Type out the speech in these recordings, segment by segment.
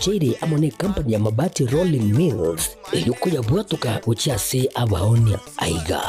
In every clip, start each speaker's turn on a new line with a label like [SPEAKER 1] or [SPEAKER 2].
[SPEAKER 1] Bochere amo n'ekampani ya Mabati Rolling Mills erio koyabwatoka gochia ase abaonia. Aiga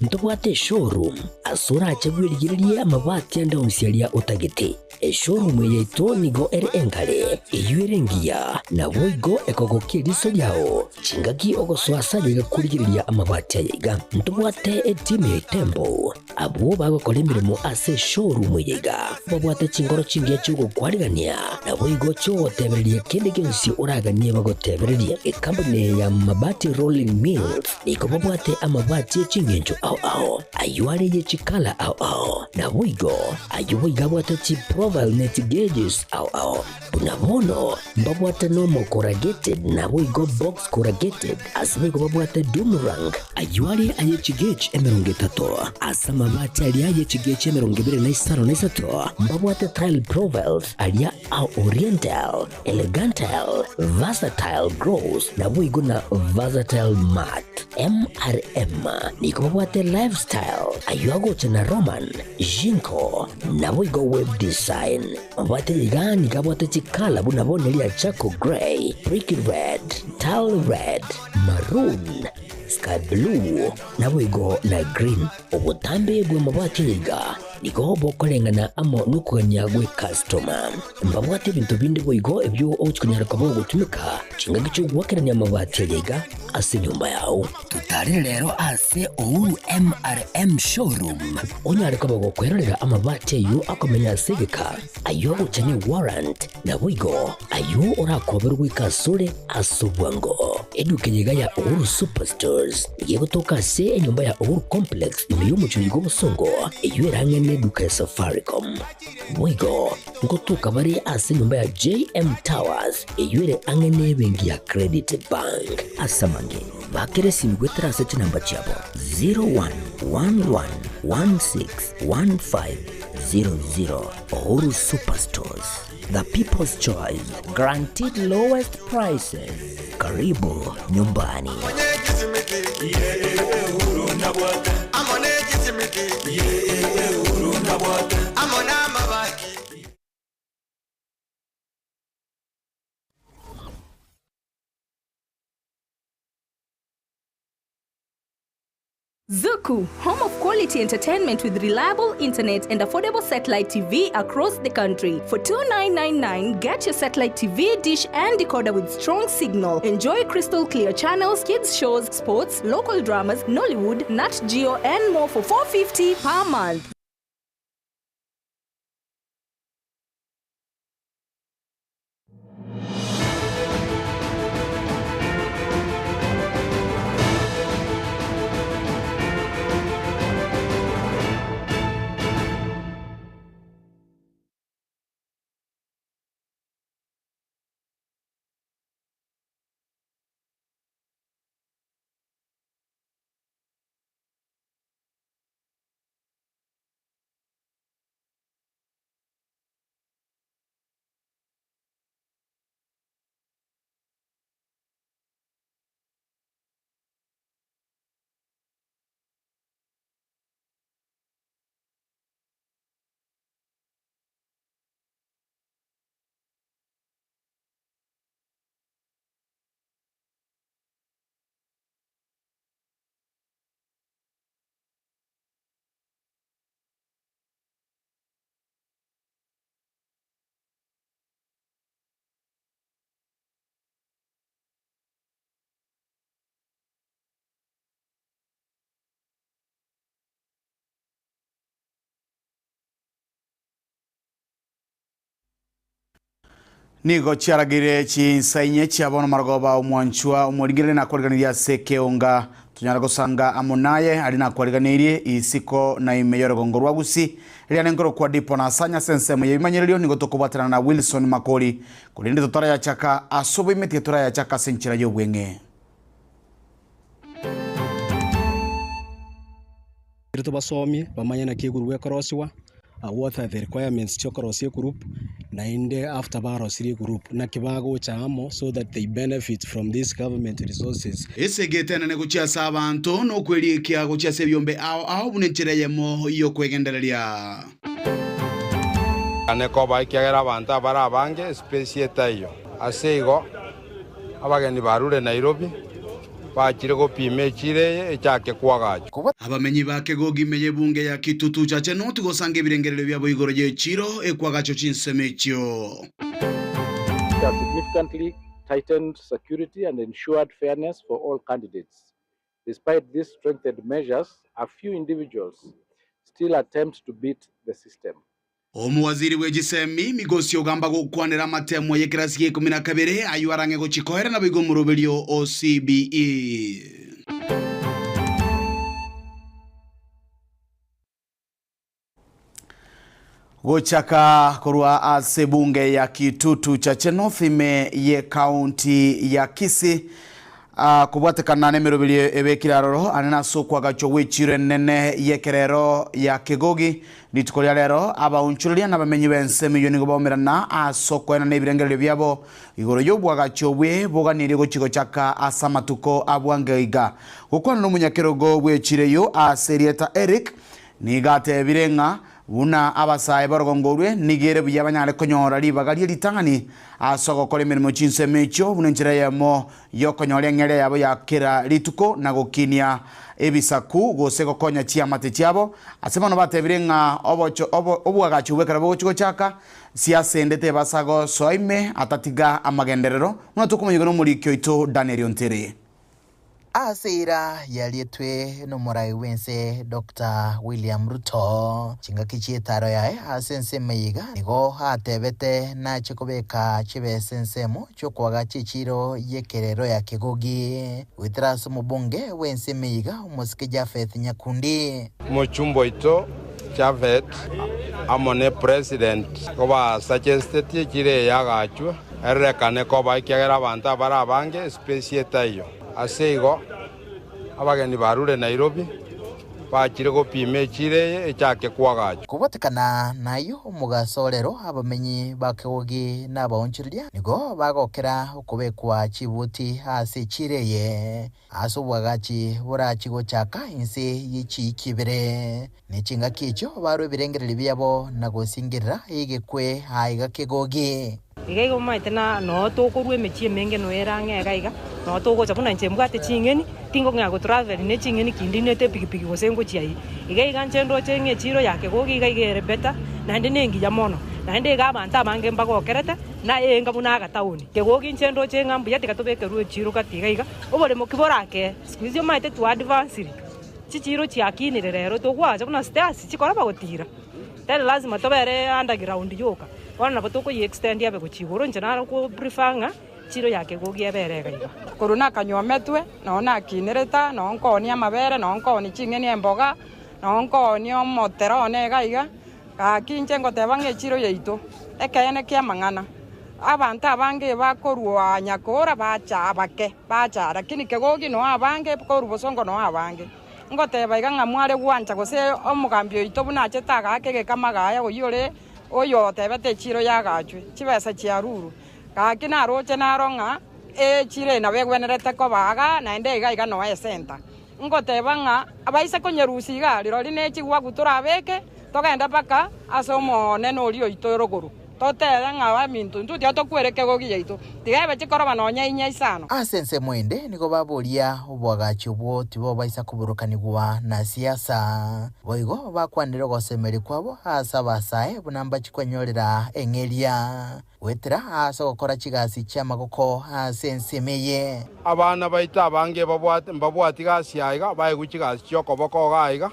[SPEAKER 1] ntobwate eshowroom ase orache bwerigererie amabati ande onsi aria otagete. Eshowroom eye yaito nigo ere engare, eyio ere engiya, naboigo ekogokia eriso riao chingaki ogosoa ase aye iga korigereria amabati aya iga. Ntobwate etimu ya Itembo Abwo bagokora emeremo ase eshowroom eye iga babwate chinkoro chingiya chi'ogokwarigania, naboigo chi'ogotebereria kende gionsi oraganie bagotebererie. Ekampuni eye ya Mabati Rolling Mills nigo babwate amabati e chingencho ao ao, ayio are ye chikala ao ao, naboigo ayio boigo abwate chiprofile ne chigauges ao ao. Buna bono mbabwate nomo corrugated naboigo box corrugated, ase boigo babwate doom rank, ayio are aye chigauge 30, ase amabati aria aye chigauge 23 mbabwate tile profiles aria a oriental, elegantile, versatile gloss naboigo na versatile matte. MRM nigo babwate lifestyle, ayio agocha na Roman, Jinko, naboigo web design. Mabwate iga nigo abwate chikala buna bono eria charcoal grey, brick red, tile red, maroon, sky blue, naboigo na green. Obotambe bw'amabati aya iga nigo bokoreng'ana amo nokogania gw'ecustoma. Mbabwate ebinto binde boigo ebio ogochia konyara koba ogotumeka chingaki chi'ogoakerania amabati aya iga ase enyomba yao. Totarere rero ase Uhuru MRM Showroom onyare koba gokwerorera amabati ayio akomenya ase egeka, ayio agocha ne warrant, naboigo ayio orakoberwe goika asore ase obwango. Eduka eye iga ya Uhuru Superstores nigo egotoka ase enyomba ya Uhuru Complex ime y'omochie oyo bw'obosongo eyio ere ang'e neduka ya Safaricom. Boigo ngotoka bare ase enyomba ya JM Towers eyio ere ang'e nebenki ya Credit Bank. Ase amange, bakera esimi goetera ase chinamba chiabo 0111161500. Uhuru Superstores, the people's choice, guaranteed lowest prices. Karibu nyumbani.
[SPEAKER 2] Zuku, home of quality entertainment with reliable internet and affordable satellite TV across the country. For 2999, get your satellite TV, dish and decoder with strong signal. Enjoy crystal clear channels, kids shows, sports, local dramas, Nollywood, Nat Geo and more for 450 per month.
[SPEAKER 3] Nigo chiaragire chinsa inye chia bono marogoba omwanchwa omorigereria nakwariganirie ase ekeonga tonyare gosanga amo naye aria nakwariganeirie isiko na ime y'orogongo rwa Gusii riane nkorokwa Dipo na Asanya ase ensemo y'ebimanyererio nigo tokobwaterana na Wilson Makori korende totarayachaka ase oboimetie torayachaka ase enchera y'obweng'e.
[SPEAKER 4] Tobasomie bamanye naki egroup ekorosiwa, what are the requirements chiokorosia egroup, naende after barosirie egroup naki bagocha amo so that they benefit from these government resources.
[SPEAKER 3] Esegi etenene gochia ase abanto, na okwerikia gochia ase ebiombe ao ao buna enchera eyemo y'okwegendereria.
[SPEAKER 5] Ane koba ekiagera abanto abare abange, espesi etaiyo. Ase igo abageni barure Nairobi bachire gopima echiro eye echake koagachwa.
[SPEAKER 3] Abamenyi ba Kegogi ime y'ebunge ya Kitutu Chache North gosanga ebirengererio biabo igoro y'echiro ekwagachwa chinsemo echio.
[SPEAKER 6] It has significantly tightened security and ensured fairness for all candidates. Despite these strengthened measures, a few individuals still attempt to beat the system.
[SPEAKER 3] Omowaziri bwe chisemi, Migosi ogamba gokwanera amatemo y'ekerasi gia ikomi na kabere ayio arang'e gochia koera naboigo omoroberio o CBE. Gochaka korwa ase ebunge ya Kitutu Chache North ime ye county ya Kisii ah, kobwatekana nemeroberio ebekire aroro ane nase okwagachwa gw'echiro enene y'ekerero ya Kegogi rituko ria rero abaonchoreria na abamenyi b'ensemo eyio nigo baumerana ase okoenana ebirengererio biabo igoro y'obwagachi obwe boganirie gochia gochaka ase amatuko abwange iga. Gokwana nomonyakerogo bw'echiro eyio ase erieta Eric Nigo atebire ng'a buna abasae b'orogongo orwe nigo ere buya banyare konyora ribaga rie ritang'ani ase ogokora emeremo chinsemo echio buna enchera eyemo y'okonyora eng'eria yabo ya kera rituko na gokinia ebisaku gose gokonya chiamate chiabo. Ase bono batebire ng'a obocho obo obwagachi obwo ekero bogochia gochaka siasende tebasa gosoa ime atatiga amagenderero buna tokomanyigwa nomoriki oito Daniel Ontiri.
[SPEAKER 7] Ase eira yarietwe nomorai bw'ense Doctor William Ruto, chingaki chi'etaro yaye ase ensemo eye iga nigo atebete nache kobeka chibesa ensemo chi'okoagacha echiiro y'ekerero ya Kegogi goetera ase omobunge bw'ensemo eye iga omosike Japheth Nyakundi.
[SPEAKER 5] Omochumba oito Japhet amo ne president nigo basuggested echiro eye yagachwe erorekane koba ekiagera abanto abare abange espace etaiyo. Ase igo abageni barure Nairobi bachire gopima echiro eye echake koagachwa.
[SPEAKER 7] Kobwatekana nayio omogaso rero abamenyi ba Kegogi na abaonchoreria nigo bagokera okobekwa chibuti ase echiro eye. Ase obwagachi borachie gochaka inse ye chiiki ibere, ne chingaki echio barue ebirengererio biabo na gosingerera egekwe aiga kegogi.
[SPEAKER 8] Iga iga omanyete na noo tokorwa emechie emenge noyo ere ang'e iga iga, noo togocha buna inche mbwate ching'eni, tingong'ea go travel ne ching'eni ki ndinete epikipiki gose ngochia ii. Iga iga inche ndoche ng'a echiro ya Kegogi iga iga ere better, naende na engiya mono. Naende iga abanto abange mbagokerete, na eenga buna agataoni. Kegogi inche ndoche ng'a mbuya tiga tobekerwe echiro gati iga iga, Oboremo ki borakee? Siku hizi omanyete twaadvansire, chichiiro chiakinire rero togoacha buna stairs chikora bagotira, tari lazima tobere underground yoka, bono nabo tokoyia extend abe gochia igoro inche naro ko prefer ng'a chiro ya Kegogi ebere iga iga.
[SPEAKER 9] Korwa nakanywometwe, noo nakinerete aa, noo nkoonia amabere, noo nkoonia ching'eni emboga, noo nkoonia omotere one iga iga, Gaki inche ngoteba ng'a echiro yaito, ekeene ki'amang'ana, abanto abange bakorua nyakora bacha abake, bacha, lakini kegogi noo abange, korwa bosongo noo abange. Ngoteba iga ng'a mware gwancha gose omogambi oito buna achete agaaka egekama gaye oyio ore oyo otebete echiro yagachwe, chibesa chiarurwe. Gaki naroche naro ng'a echiro eye nabo egwenerete koba igaa naende iga iga noo esenta. Ngoteba ng'a abaise konyerusia iga rirorio ne chigwagu torabeke, togende mpaka ase Omonene oria oito rogoro, totebe ng'a aminto intwe tiga tokwere ekegogi giaito, tiga ebe chikoroba nonya inya isano.
[SPEAKER 7] Ase ensemo ende nigo baboria oboagachi obwo tibobaisa koburukanigwa na siasa. Boigo bakwanire ogosemeria kwabo ase abasae buna mbachie kwenyorera eng'eria. Goetera aase ogokora chigasi chi'amagoko ase ensemo eye.
[SPEAKER 5] Abana baito abange mbabwati gasi aiga, baegwe chigasi chi'okoboko iga aiga,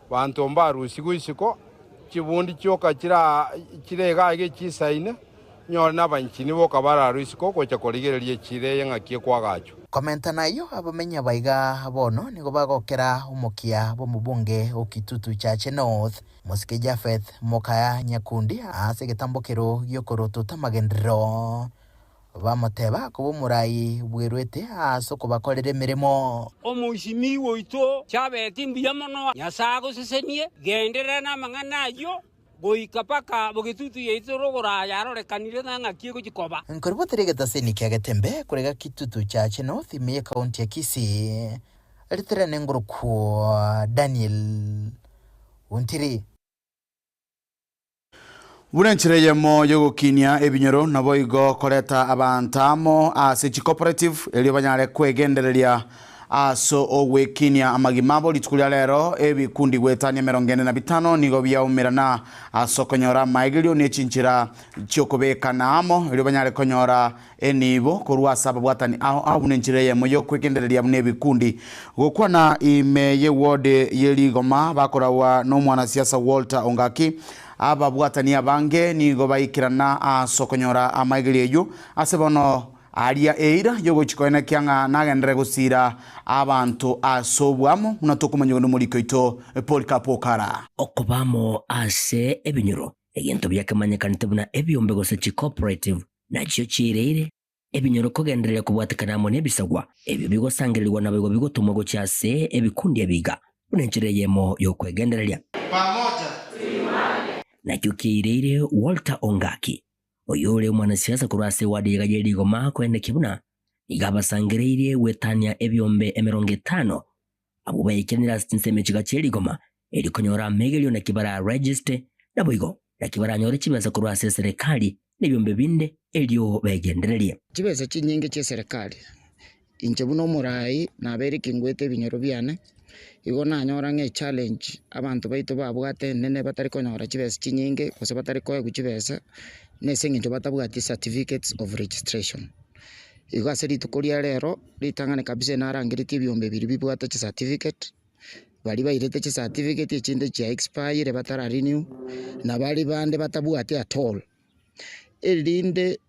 [SPEAKER 5] banto mbarusigwe isiko, chibundi chioka chire iga aiga echisaine, nyore nabanchini boka bararue isiko gocha korigereria echira eye ng'aki ekwagachwa.
[SPEAKER 7] Komenta nayio, abamenyi abaiga bono nigo bagokera omokia bw'omobunge o Kitutu Chache North, Mosike Japheth mokaya Nyakundi ase egetambokero gi'okorotota amagenderero, bamoteba koba omorai bwerwete ase okobakorera emeremo.
[SPEAKER 10] Omoisimigwa oito Jabeti mbuya mono, Nyasae agosesenie, genderera namang'ana ayio goika mpaka bogetutu yaito rogoro aya arorekanire ng'a ng'aki egochia koba.
[SPEAKER 7] Nkoribotera egetaseni kia Getembe korega Kitutu Chache North ime y'ekaunti ya Kisii, riterane ngorokwo Daniel Ontiri.
[SPEAKER 3] Buna enchera eyemo y'ogokinia ebinyoro naboigo koreta abanto amo ase chicooperative erio banyare kwegendereria ase ogwekinia amagima abo. Rituko ria rero ebikundi goetania 45 nigo biaumerana ase okonyora amaegerio ne chinchera chi'okobekana amo erio banyare konyora enibo korwa ase ababwatani ao ao buna enchera eyemo y'okwegendereria buna ebikundi. Gokwana ime y'eward ye rigoma bakoragwa n'omwanasiasa Walter Ongaki, ababwatani abange nigo baikerana ase okonyora amaegerio ayio ase bono aria eira y'ogochia koenekia ng'a nagenderere gosiira abanto ase oboamo buna tokomanyigwa nomoriki oito Polycarp Okara.
[SPEAKER 1] Okoba amo ase ebinyoro, egento biakemanyekanete buna ebiombe gose chicooperative, Nachio chiireire ebinyoro kogendereria kobwatekana amo nebisagwa ebio bigosangererigwa naboigo bigotomwa gochia ase ebikundi ebiga, buna enchera eyemo y'okwegendereria. Nakio kiaireire Walter Ongaki, oyore omwanasiasa korwa ase ewadi eyega ye rigoma koenekia buna nigo abasangereirie goetania ebiombe 50 abwo baekeranire ase chinsemo echiga chie rigoma erio konyora amegerio naki bararegiste, naboigo naki baranyore chibesa korwa ase eserekari na ebiombe binde erio begendererie.
[SPEAKER 11] Chibesa chinyinge chi'eserekari. Inche buna omoraai nabeire kingwete ebinyoro biane, igo nanyora ng'a echallenge abanto baito babwate enene batari konyora chibesa chinyinge gose batari koegwa chibesa, na ase eng'encho batabwati certificates of registration. Igo ase rituko ria rero, ritang'ani kabisa narangeretie ebiombe biria bibwate chicertificate, baria bairete chicertificate echinde chia expire batara renew, na baria bande batabwati at all, erinde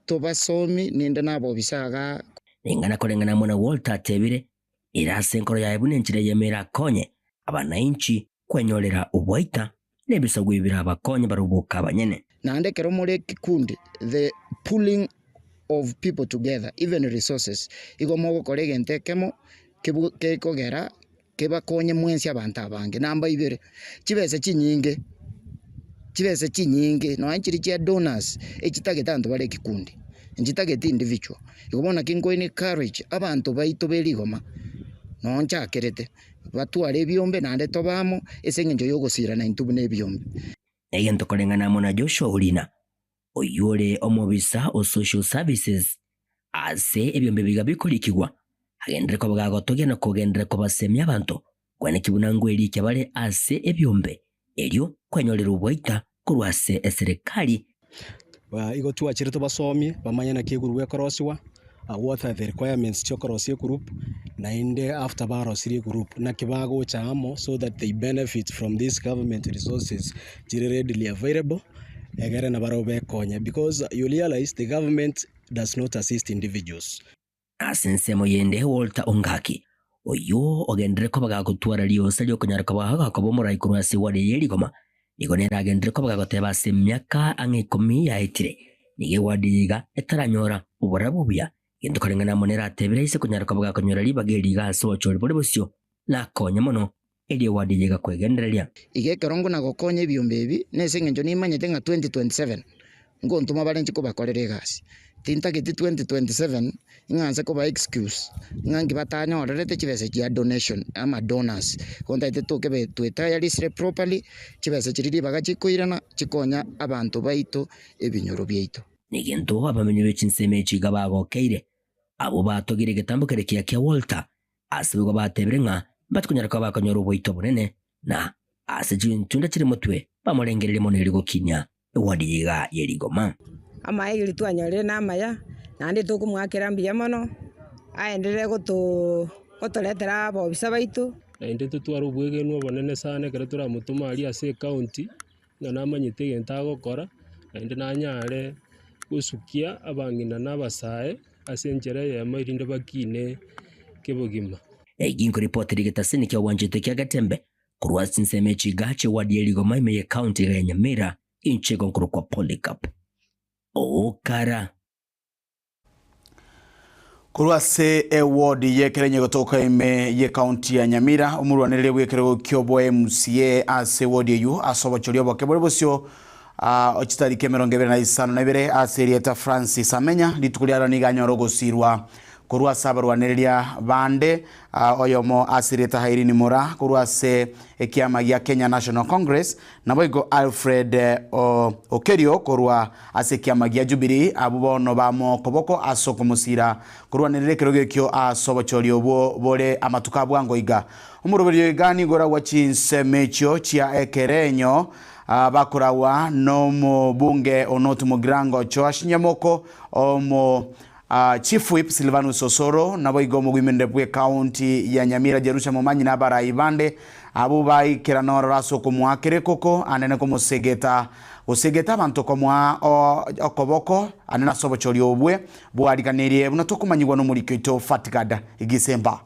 [SPEAKER 11] tobasomi ninde nabobisa igaa.
[SPEAKER 1] Ring'ana koreng'ana amo na Walter atebire, Ere ase enkoro yaye buna enchera eyemo erakonye abanainchi kwenyorera oboita, na ebisaku ebi birabakonye barobwo abanyene.
[SPEAKER 11] Naende ekero more ekekundi, the pulling of people together, even resources, igo mogokora egento ekemo kebu gekogera kebakonye mwensi abanto abange. Namba ibere, chibesa chinyinge, chibesa chinyinge nonya chiria chia donors, echitagete abanto bare ekekundi, nchitageti individual. Igo bono naki nko encourage abanto baito be rigoma, nonye nchakerete, batware ebiombe naende tobe amo ase eng'encho ya ogosirana intwe buna ebiombe.
[SPEAKER 1] Egento koreng'ana amo na Joshua Orina, oyio ore omobisa o Social Services ase ebiombe biga bikorikigwa, agenderere koba gagotogia na kogenderera kobasemia abanto kweneki buna ngwerikia bare ase ebiombe erio kwenyorera oboita korwa ase eserekari.
[SPEAKER 4] Igo twachire tobasomie bamanye naki egroup ekorosiwa, what are the requirements chiokorosia egroup, naende after barosirie egroup naki bagocha amo so that they benefit from this government resources chire readily available, egere nabarabwo bekonye because you realize the government does not assist individuals.
[SPEAKER 1] Ase ensemo yende Walter Ongaki, oyio ogenderere koba gagotwara riosa riokonyara koba gakoba omorai korwa ase eward eye y'erigoma, nigo nere agenderere koba gagoteba ase emiaka ang'e ikomi yaetire, nigo eward eye iga etaranyora oborabu obuya, gento koreng'ana amo nere atebire aise konyara koba gakonyora ribaga eri iga ase obochori bore bosio, nakonye mono erio eward eye igakwegendereria.
[SPEAKER 11] Iga ekero ngona-gokonya ebiombe ebi, nase engencho nimanyete ng'a 2027 ngontoma bare inche kobakorera egasi. Tintageti 2027 ng'a nse koba excuse ng'a nki batanyorerete chibesa chia donation ama donors. Igo ntagete tokebe twetayarisire properly, chibesa chiria ribaga chikoirana chikonya abanto baito ebinyoro biaito.
[SPEAKER 1] Negento abamenyi be chinsemo echi iga bagokeire, abwo batogire egetambo keria kiya kia Walter, Ase igo batebire ng'a mbatikonyara koba bakonyora oboito obonene, na ase chintunda chire motwe bamorengererie mono erio gokinia ewadi eye iga ye rigoma.
[SPEAKER 12] Amaegeri twanyorire namaya, naende tokomoakera mbuya mono, aenderere gotoretera abobisa baito.
[SPEAKER 13] Naende totware obwegenwa obonene sana ekero toramotome aria ase ecounty, ng'a namanyete egento agokora, naende nanyare gosukia abang'ina na abasae ase enchera eyemo erinde bakine kebogima.
[SPEAKER 1] Eki nkoripotera egetasini kia obwanchete kia Getembe korwa ase chinsemo echi iga chi'eward ye Rigoma ime ye county iga ya Nyamira, inche igo nkorokwa Polycarp Okara.
[SPEAKER 3] Korwa ase eward y'ekerenyo gotoka ime y'ecounty ya Nyamira, omorwanereria bw'ekerogo ki'obo MCA ase eward eyio ase obochori oboke bore bosio chitariki 25 ase erieta Francis Amenya, rituko riaro nigo anyore ogosirwa. Korwa ase abarwanereria bande, oyomo ase erieta Irene Moraa korwa ase ekiama gia Kenya National Congress, naboigo Alfred Okerio korwa ase ekiama gia Jubilee, abwo bono bamoa okoboko ase okomosira korwanerera ekerogo ekio ase obochori obwo bore amatuko a bwango iga. Omoroberio iga nigo oragwa chinsemo echio chia ekerenyo bakoragwa nomobunge o North Mugirango Joash Nyamoko, omo Chief Whip Silvanus Osoro, naboigo omoguimerere bw'ecounty ya Nyamira Jerusha Momanyi na abarai bande abwo baikerana ororo ase okomoakera ekoko ande na komosegeta gosegeta abanto komoa okoboko ande nase obochori obwe bwariganirie buna tokomanyigwa nomoriki oito Fatgard Gisemba.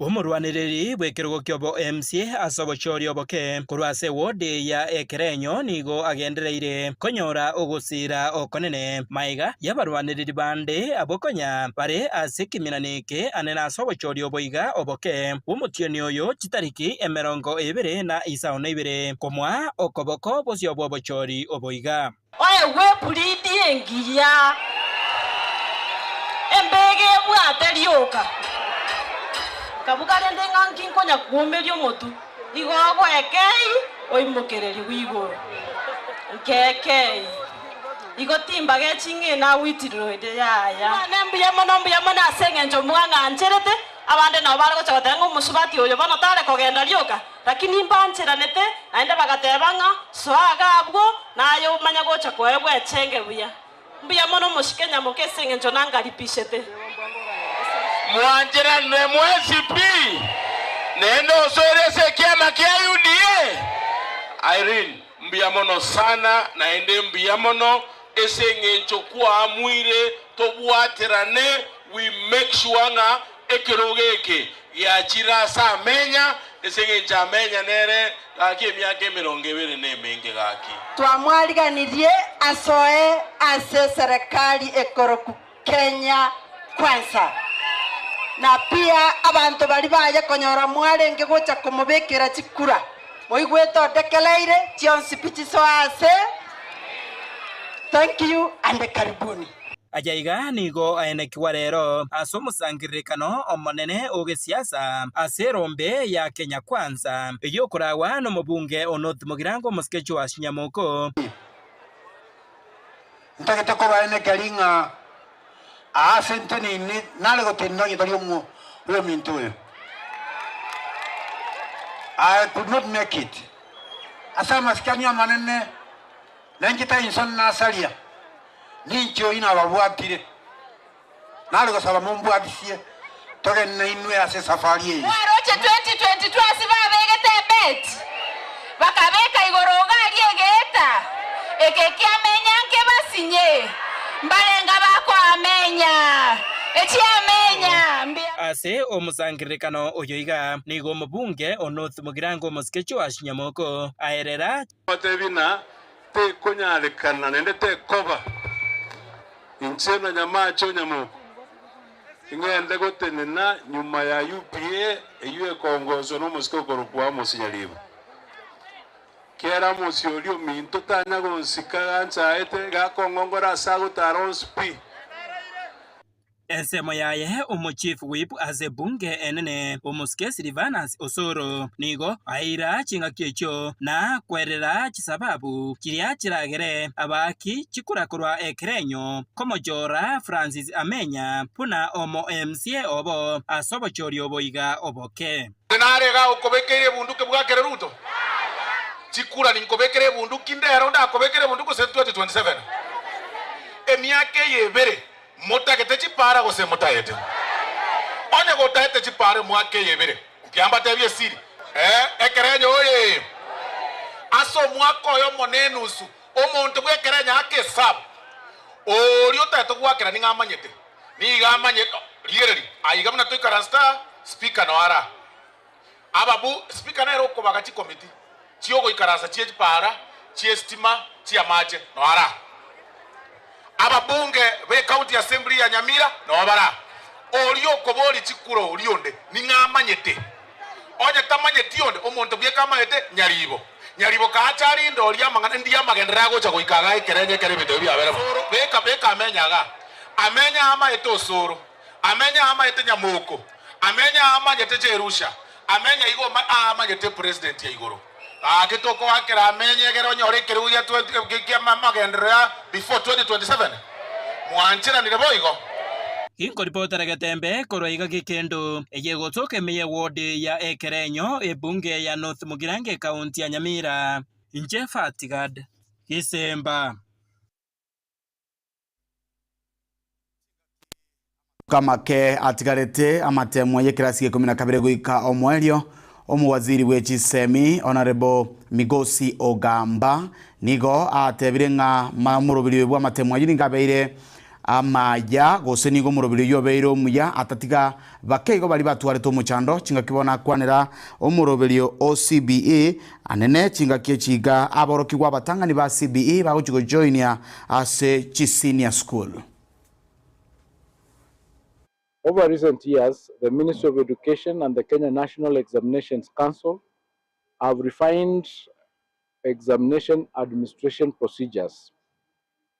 [SPEAKER 14] Omorwanereri bw'ekerogo ki'obo MCA ase obochori oboke korwa ase eward ya Ekerenyo nigo agendereire konyora ogosiira okonene magega y'abarwanereri bande abwo konya bare ase ekeminani eke ane nase obochori obo iga oboke bw'omotienyi oyo chitariki 29 komoa okoboko bosio bw'obochori obo iga.
[SPEAKER 15] Oegwe epuridi engiya, embeege ebwate rioka. Nkabuga rende ng'a nki nkonya kwomeria omotwe, igo ogoekei oimokererigwe igoro. Nkeekei. Igo timbagechi ng'a enagwitirire yaya. Mwane mbuya mono, mbuya mono ase engencho mwang'ancherete. Abande nabo bare gocha goteba ng'a omosubati oyo bono tare kogenda rioka, lakini mbancheranete, naende bagateba ng'a soa iga abwo, naye omanye gocha koegwa echenge buya. Mbuya mono omosike nyamoke ase engencho nangaribishete.
[SPEAKER 16] Mwancheranire mwensi pi, naende osoire ase ekiama kia UDA? Irene, mbuya mono sana, naende mbuya mono ase eng'encho kwaamuire tobwaterane, we make sure ng'a ekerogo eke giachire ase amenya, ase eng'encho amenya nere gaki emiaka emerongo ebere na emenge gaki.
[SPEAKER 17] Twamwariganirie asoe ase serikali ekoroku Kenya Kwanza. Na pia abanto baria baye konyora mwarenge gocha komobekera chikura, moigwete odekereire chionsi pi chisoa ase. Thank you and karibuni.
[SPEAKER 14] Aya iga nigo aenekigwa rero ase omosangererekano omonene o gesiasa ase erombe ya Kenya Kwanza, eyio okoragwa nomobunge o North Mugirango Omosike Joash Nyamoko.
[SPEAKER 18] Ntagete kobaenekeria ng'a aase nteneine nare gotenena onye tari oyominto oyo. I could not make it. Ase amasikani amanene, na inche tari insoni nasaria, ninche oyio nababwatire. Nare gosaba mombwatisie togende nainwe ase esafari eye.
[SPEAKER 15] Mwaroche 2022 ase babegete ebet, bakabeka igoro iga aria egeeta, eke kiamenya nkebasinye, mbarenga bakoamenya, echiamenya mbuya.
[SPEAKER 14] Ase omosangererekano oyo iga nigo omobunge o North Mugirango Omosike Joash Nyamoko aerera.
[SPEAKER 16] Batebi na tekonyarekana naende tekoba. Inche na Nyamache o Nyamoko ing'ende gotenena nyuma ya UPA eyio ekongoswa nomosike okorokwa Amos Nyaribo. Kera Amos oria ominto tanya gonsika ganchaete gakong'ongora ase agotara onsi pi.
[SPEAKER 14] Ensemo yaye omochief whip ase ebunge enene omosike Silvanus Osoro nigo aira chingaki echio na kwerera chisababu chiria chiragere abaaki chikura korwa ekerenyo komochora Francis Amenya buna omo MCA obo ase obochori obo iga oboke.
[SPEAKER 16] Nare iga okobekeire ebunduki bwakere Ruto? Chikura ninkobekere ebunduki ndero ndakobekere ebunduki gose 2027? Emiaka eye ebere Motagete chipaara gose motagete? Onye gotagete chipaara emwaka eye ebere, nkiya mbatebie esiri, ee, ekerenyo oye! Ase omwaka oyomo na enusu, omonto bw'ekerenyo ake esabu, oria otagete goakera nigo amanyete, nigo amanyete, rigereria, aiga buna toikaransete aa, speaker noyo are aa. Ababu speaker nere okobaga chikomiti chiogoikaransa chie chipara, chi'esitima, chi'amache, noo ara. Ababunge be county assembly ya Nyamira noo bara. Oria okoboria chikura oria onde ning'o amanyete? Onye tamanyeti onde, omonto bweka amanyete Nyaribo. Nyaribo kaacha arinde oria amang'ana ndiye amagenderero agocha goika igaa ekerenyo ekero ebinto ebi biabere bo. Beka beka amenye igaa. Amenye aa amaete Osoro. Amenye aa amaete Nyamoko. Amenye aa amanyete Jerusha. Amenye igo aa amanyete president ya igoro. Gaki tokoakera amenye egere onyore ekerogo gia 20 kia amagenderero ya before 2027. Mwancheranire boigo?
[SPEAKER 14] Ginkoripotera getembe korwa iga gekendo eye egotoka ime ye ward ya Ekerenyo, ebunge ya North Mugirango ekaunti ya Nyamira. Inche Fatigad Gisemba.
[SPEAKER 3] Amake atigarete amatemwa y'ekerasi gia ikomi na kabere goika omoerio, omowaziri bwe chisemi Honourable Migosi Ogamba nigo atebire ng'a omoroberi oyo bw'amatemwa ayio nigo abeire amaya gose nigo omoroberi oyio obeire omuya atatiga bake igo baria batwarete omochando chingaki bono akwanera omoroberio o CBE anene chingaki echi iga aborokigwa abatang'ani ba CBE bagochi gojoinia ase chisenior school.
[SPEAKER 6] Over recent years, the Ministry of Education and the Kenya National Examinations Council have refined examination administration procedures.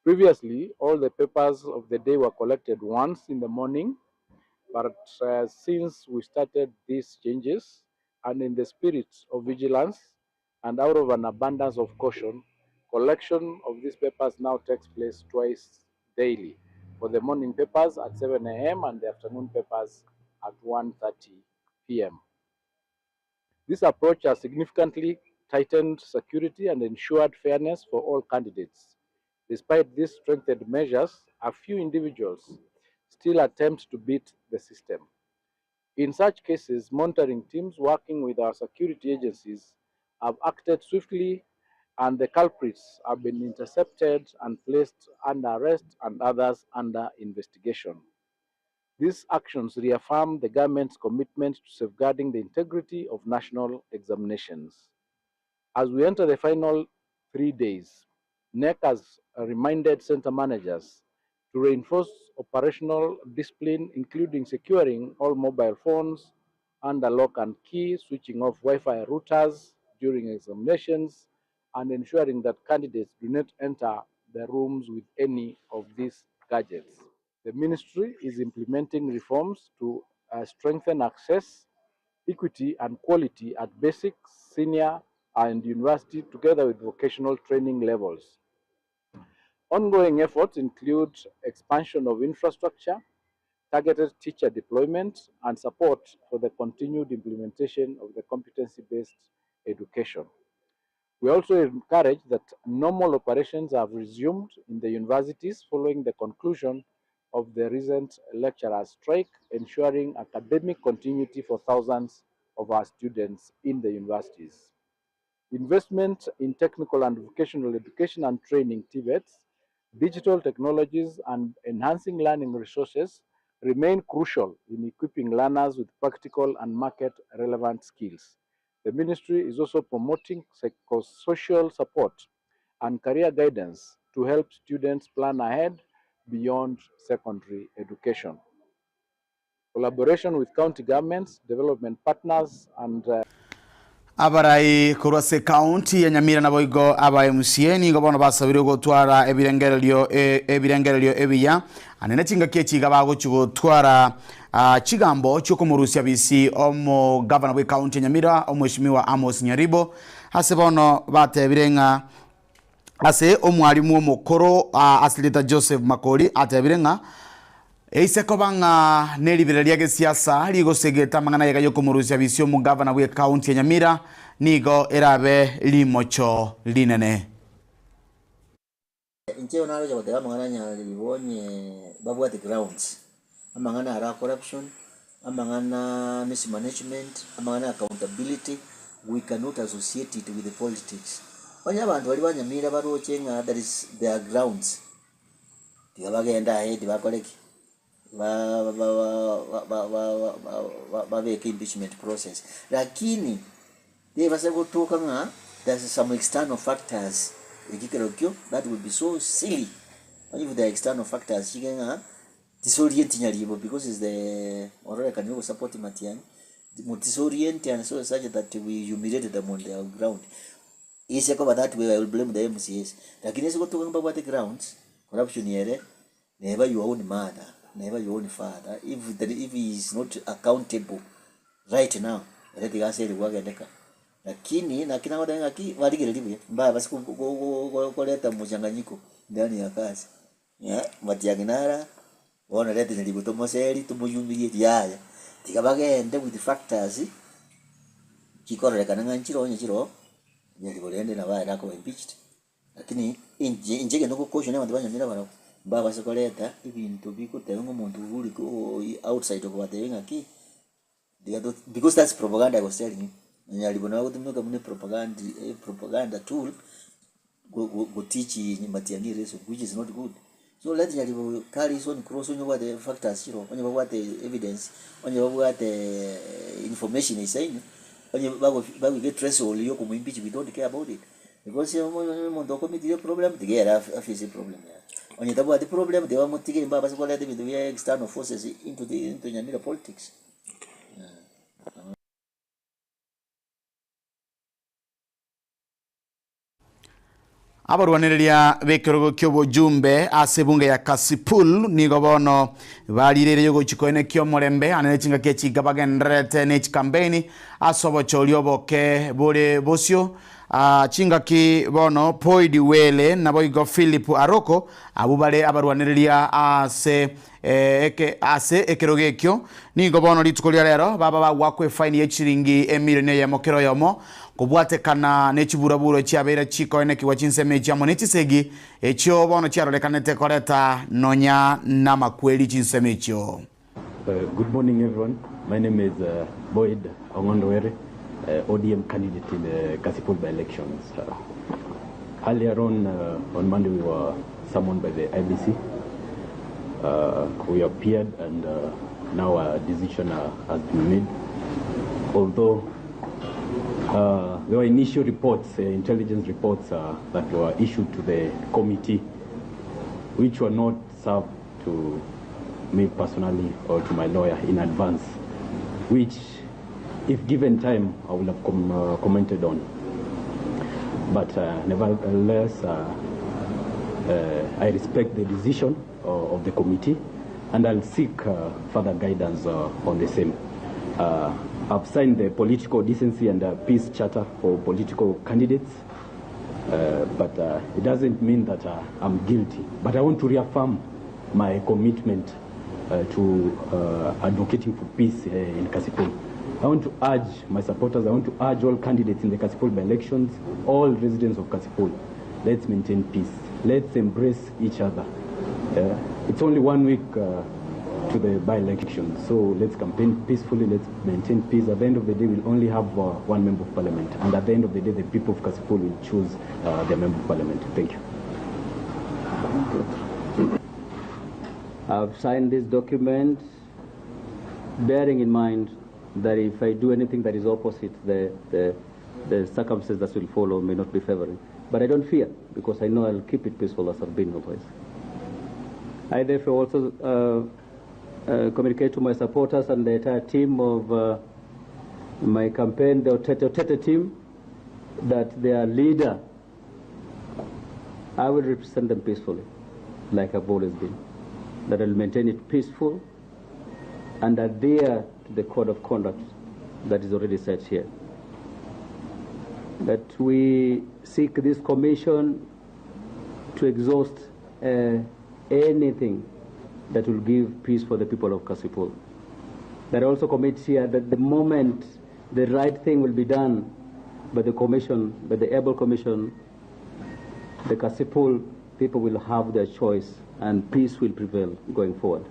[SPEAKER 6] Previously, all the papers of the day were collected once in the morning, but uh, since we started these changes, and in the spirit of vigilance and out of an abundance of caution, collection of these papers now takes place twice daily for the morning papers at 7 a.m. and the afternoon papers at 1.30 p.m. This approach has significantly tightened security and ensured fairness for all candidates. Despite these strengthened measures, a few individuals still attempt to beat the system. In such cases, monitoring teams working with our security agencies have acted swiftly and the culprits have been intercepted and placed under arrest and others under investigation. These actions reaffirm the government's commitment to safeguarding the integrity of national examinations. As we enter the final 3 days, KNEC has reminded center managers to reinforce operational discipline, including securing all mobile phones under lock and key, switching off Wi-Fi routers during examinations, and ensuring that candidates do not enter the rooms with any of these gadgets. The ministry is implementing reforms to strengthen access, equity, and quality at basic, senior, and university, together with vocational training levels. Ongoing efforts include expansion of infrastructure, targeted teacher deployment, and support for the continued implementation of the competency-based education. We also encourage that normal operations have resumed in the universities following the conclusion of the recent lecturers' strike, ensuring academic continuity for thousands of our students in the universities. Investment in technical and vocational education and training, TVETs, digital technologies, and enhancing learning resources remain crucial in equipping learners with practical and market-relevant skills. The ministry is also promoting psychosocial support and career guidance to help students plan ahead beyond secondary education. Collaboration with county governments, development partners, and
[SPEAKER 3] Abarai korwa ase ekaunti ya Nyamira naboigo aba MCA nigo bono basabirwe gotwara ebirengererio ebirengererio ebiya ande ne chingaki echi iga bagochia gotwara chigambo chiokomorusia bisi omogavana bwe ekaunti ya Nyamira omweshimiwa Amos Nyaribo ase bono batebire ng'a Ase omwalimu omokoro ase rieta Joseph Makori atebire ng'a eise koba ng'a neribera ria gesiasa rigosegeta amang'ana ayega yokomorusia bisi omogavana bwe county ya Nyamira nigo erabe rimocho rinene.
[SPEAKER 19] Inche naroche goteba amang'ana nyaribwo onye babwate grounds, amang'ana aro a corruption, amang'ana mismanagement, amang'ana accountability, we cannot associate it with politics. Onye abanto baria ba Nyamira baroche ng'a there is there are grounds, tiga bagende ahead bakore ki? Ba ba ba ba babeke impeachment process lakini tebasa gotoka ng'a there's some external factors eki kerokio that will be so silly onye if there are external factors chike ng'a disorienti nyaribo because is the ororekani ogosupport matiang'i disorient and so such that we humiliate them on their ground. Ise koba that way I will blame the MCAs lakini ase gotoka ng'a mbabwate grounds corruption ere Neba your own mother, neba your own father, if there if he is not accountable right now, ere tiga aserigwe agende ka. Lakini naki nagoteba ng'aki barigereria buya, mbabase ko ko ko koreta mchanganyiko ndani ya kazi, matiang'i nara, bono reta nyaribo tomoseri tomoyumirie yaya, tiga bagende with factors, chikororekana ng'a nchire onye chiroo, nyaribo rende nabo aye nakoba impeached. Lakini inche inche egento ngokoshona abanto banyomire barabwo, mbabase koreta ebinto bigoteba ng'a omonto ore outside okobatebia ng'aki, tiga to because that's propaganda I was telling you, nyaribo nabo agotumeka buna epropagandi epropaganda tool, go go goteach matiang'i ereso which is not good. So let nyaribo carry his own cross onye obwate factors chiroo, onye babwate evidence, onye babwate information eisaine, onye bago bagoika ethreshold ya okomoimpeach we don't care about it. Because omonto okomitire eproblem tiga ere aface eproblem yaye. Onye tabwati problem tiga bamotige mbabase koreta ebinto bia external forces into the into Nyamira politics.
[SPEAKER 3] Abarwanereria b'ekerogo ki'obojumbe ase ebunge ya Kasipul nigo bono barireire yogochia koenekia omorembe ande ne chingaki echinka bagendererete ne chikampeini ase obochori oboke bore bosio. Chingaki bono Poid Wele naboigo Philip Aroko abwo bare abarwanereria ase eke ase ekerogo ekio nigo bono rituko ria rero baba bagwakwa efaini ye chiringi emilioni eyemo kera oyomo kobwatekana ne chiburaburo chiabeire chikoenekigwa chinsemo echi amo ne chisegi echio bono chiarorekanete koreta nonya namakweri chinsemo echio.
[SPEAKER 20] Good morning everyone, my name is Boyd Ong'ondo Were, ODM candidate in the Kasipul by-elections. Earlier on, on Monday we were summoned by the IEBC. We appeared and now a decision has been made. Although there were initial reports, intelligence reports that were issued to the committee, which were not served to me personally or to my lawyer in advance, which, if given time, I will have commented on. But nevertheless, I respect the decision of the committee and I'll seek further guidance on the same. I've signed the Political Decency and Peace Charter for political candidates, but it doesn't mean that I'm guilty. But I want to reaffirm my commitment to advocating for peace in Kasipul. I want to urge my supporters, I want to urge all candidates in the Kasipul by-elections, all residents of Kasipul, let's maintain peace. Let's embrace each other. It's only 1 week to the by-election, so let's campaign peacefully, let's maintain peace. At the end of the day, we'll only have one member of parliament, and at the end of the day, the people of Kasipul will choose their member of parliament. Thank you.
[SPEAKER 21] I've signed this document bearing in mind that if I do anything that is opposite, the circumstances that will follow may not be favoring. But I don't fear, because I know I'll keep it peaceful as I've been always. I therefore also communicate to my supporters and the entire team of my campaign, the Otete Otete team, that their leader, I will represent them peacefully, like I've always been. That I'll maintain it peaceful and adhere to the code of conduct that is already set here. That we seek this commission to exhaust anything that will give peace for the people of Kasipul. That I also commit here that the moment the right thing will be done by the commission, by the able commission, the Kasipul people will have their choice and peace will prevail going forward.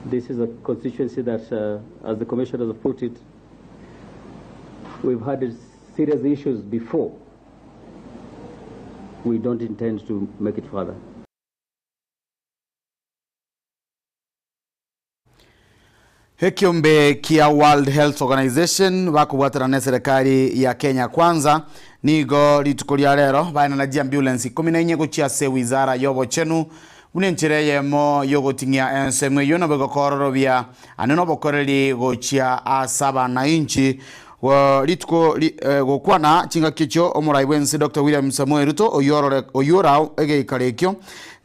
[SPEAKER 21] This is a constituency that, as the commission has put it, we've had serious issues before. We don't intend to make it further.
[SPEAKER 3] Ekiombe kia World Health Organization bakobwatana na eserekari ya Kenya Kwanza nigo rituko ria rero baenana chiambulance 14 gochia ase wizara y'obochenu buna enchera eyemo y'ogoting'ia ensemo eyio nabo egokoororobia ande nobokoreri gochia ase abanainchi. Rituko gokwana chingaki echio omorai bwense Doctor William Samoei Ruto oyio oyio ora egeikaro ekio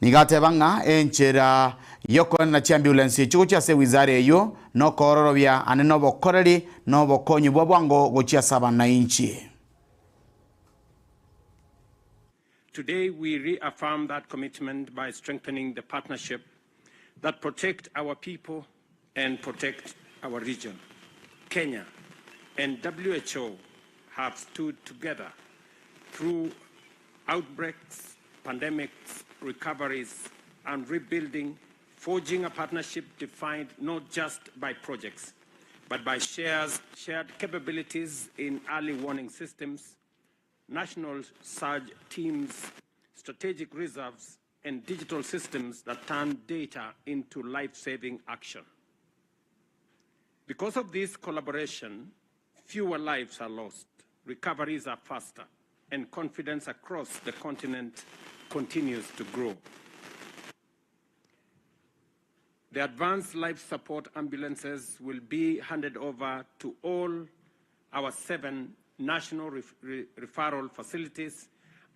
[SPEAKER 3] nigo ateba ng'a enchera Y'okoenena chiambulensi echio gochia ase ewizara eyio, na okoororobia ande nobokoreri na obokonyi bwa bwango gochia ase abanainchi.
[SPEAKER 2] Today we reaffirm that commitment by strengthening the partnership that protect our people and protect our region. Kenya and WHO have stood together through outbreaks, pandemics, recoveries, and rebuilding, forging a partnership defined not just by projects, but by shares, shared capabilities in early warning systems, national surge teams, strategic reserves, and digital systems that turn data into life-saving action. Because of this collaboration, fewer lives are lost, recoveries are faster, and confidence across the continent continues to grow. The advanced life support ambulances will be handed over to all our seven national referral facilities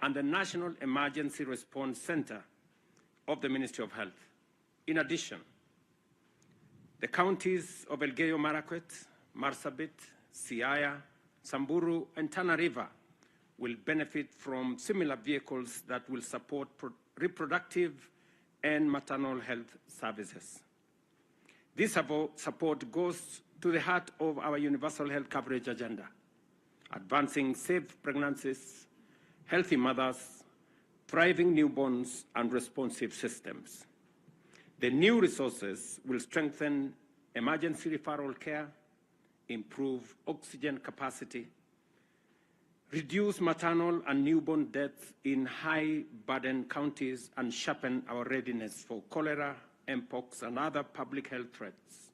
[SPEAKER 2] and the National Emergency Response Center of the Ministry of Health. In addition, the counties of Elgeyo Marakwet, Marsabit, Siaya, Samburu, and Tana River will benefit from similar vehicles that will support reproductive and maternal health services. This support goes to the heart of our universal health coverage agenda, advancing safe pregnancies, healthy mothers, thriving newborns, and responsive systems. The new resources will strengthen emergency referral care, improve oxygen capacity, reduce maternal and newborn deaths in high-burden counties, and sharpen our readiness for cholera, mpox, and other public health threats.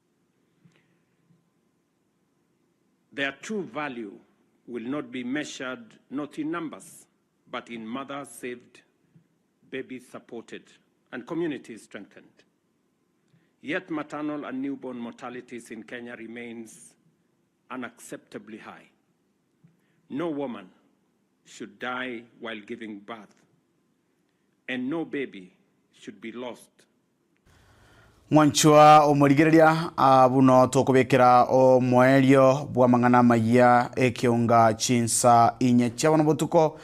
[SPEAKER 2] Their true value will not be measured not in numbers, but in mothers saved, babies supported, and communities strengthened. Yet maternal and newborn mortalities in Kenya remains unacceptably high. No woman should die while giving birth, and no baby should be lost.
[SPEAKER 3] Mwanchwa omorigereria buno tokobekera omoerio bw'amang'ana amayia ekeonga chinsa inye chiabono botuko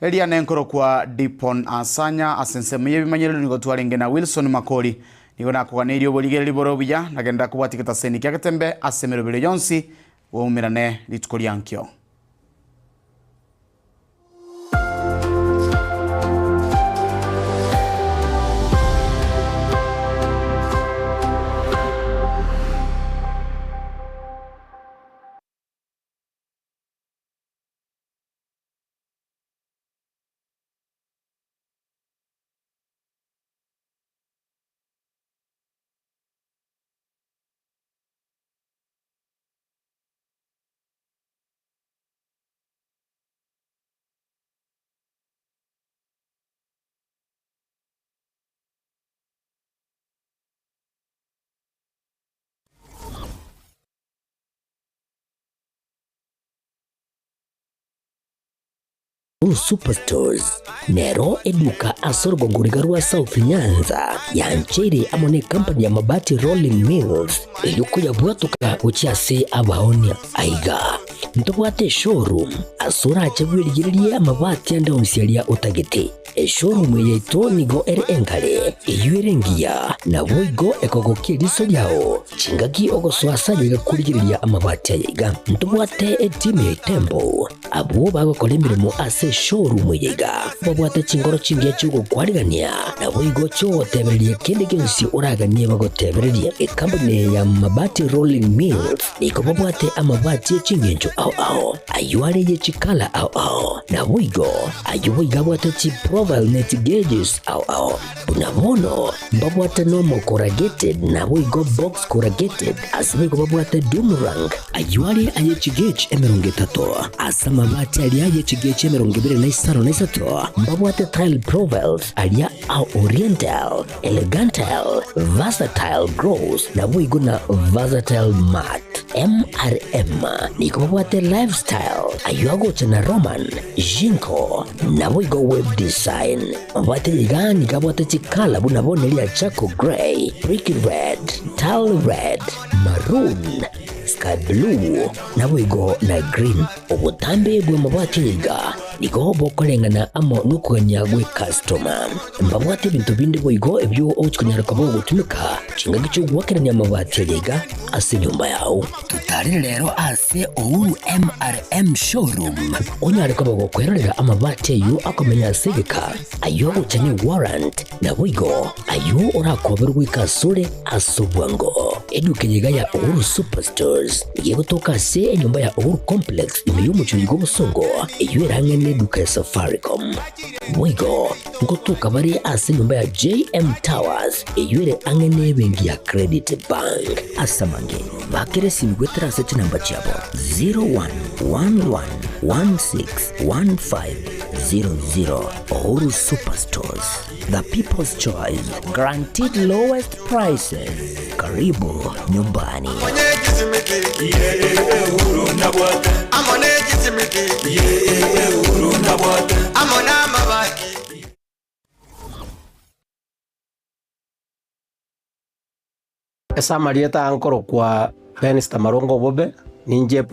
[SPEAKER 3] eria nenkorokwa Dipon Asanya ase ensemo y'ebimanyerero nigo twarenge na Wilson Makori nigo nakoganeirie oborigereri bore obuya nagenderera kobwatia getaseni kia Getembe ase emeroberio yonsi boumerane rituko ria nkio.
[SPEAKER 1] Superstores nero eduka ase orogongo riga rwa South Nyanza yancheire amo ne company ya Mabati Rolling Mills eyio koyabwatoka gochia ase abaonia. Aiga ntobwate eshowroom ase orache bwerigererie amabati ande onsi aria otagete. Eshowroom eye yaito nigo ere enkare, eyio ere engiya, naboigo ekogokia eriso riao chingaki ogosoa ase aye gakorigereria amabati aya iga. Ntobwate etimu ya Itembo. Abwo bagokora emeremo ase eshowroom eye iga, babwate chingoro chingiya chi'ogokwarigania, naboigo chi'ogotebereria kende gionsi oraganie bagotebererie. Ekampuni eye ya Mabati Rolling Mills nigo babwate amabati e chingencho ao ao, ayio are ye chikala ao ao, naboigo ayio boigo abwate chiprofile ne chigauges ao ao. Buna bono mbabwate nomo corrugated naboigo box corrugated, ase boigo babwate doom rank, ayio are aye chigauge 30, ase amabati aria aye chigauge 25, mbabwate tile profiles aria a oriental, elegantile, versatile gloss, naboigo na versatile matte. MRM nigo babwate lifestyle, ayio agocha na Roman, Jinko, naboigo web design. Mabwate iga nigo abwate chikala buna bono eria charcoal grey, brick red, tile red, maroon, sky blue, naboigo na green. Obotambe bw'amabati aya iga nigo bokoreng'ana amo nokogania gw'ekastoma. Mbabwate ebinto binde boigo ebio ogochia konyara koba ogotumeka chingaki chi'ogoakerania amabati aya iga ase enyomba yao. Totarere rero ase Uhuru MRM Showroom onyare koba gokwerorera amabati ayio akomenya ase egeka, ayio agocha ne warrant, naboigo ayio orakoberwe goika asore ase obwango. Eduka eye iga ya Uhuru Superstores nigo egotoka ase enyomba ya Uhuru Complex ime y'omochie oyo bw'obosongo, eyio ere ang'e neduka ya Safaricom. Boigo ngotoka bare ase enyomba ya JM Towers eyio ere ang'e nebenki ya Credit Bank. Ase amange, bakera esimi goetera ase chinamba chiabo 0111161500. Uhuru Superstores, the people's choice, guaranteed lowest prices. Karibu nyumbani.
[SPEAKER 8] Ase amarieta aa nkorokwa Benster Marongo Obobe, ninche.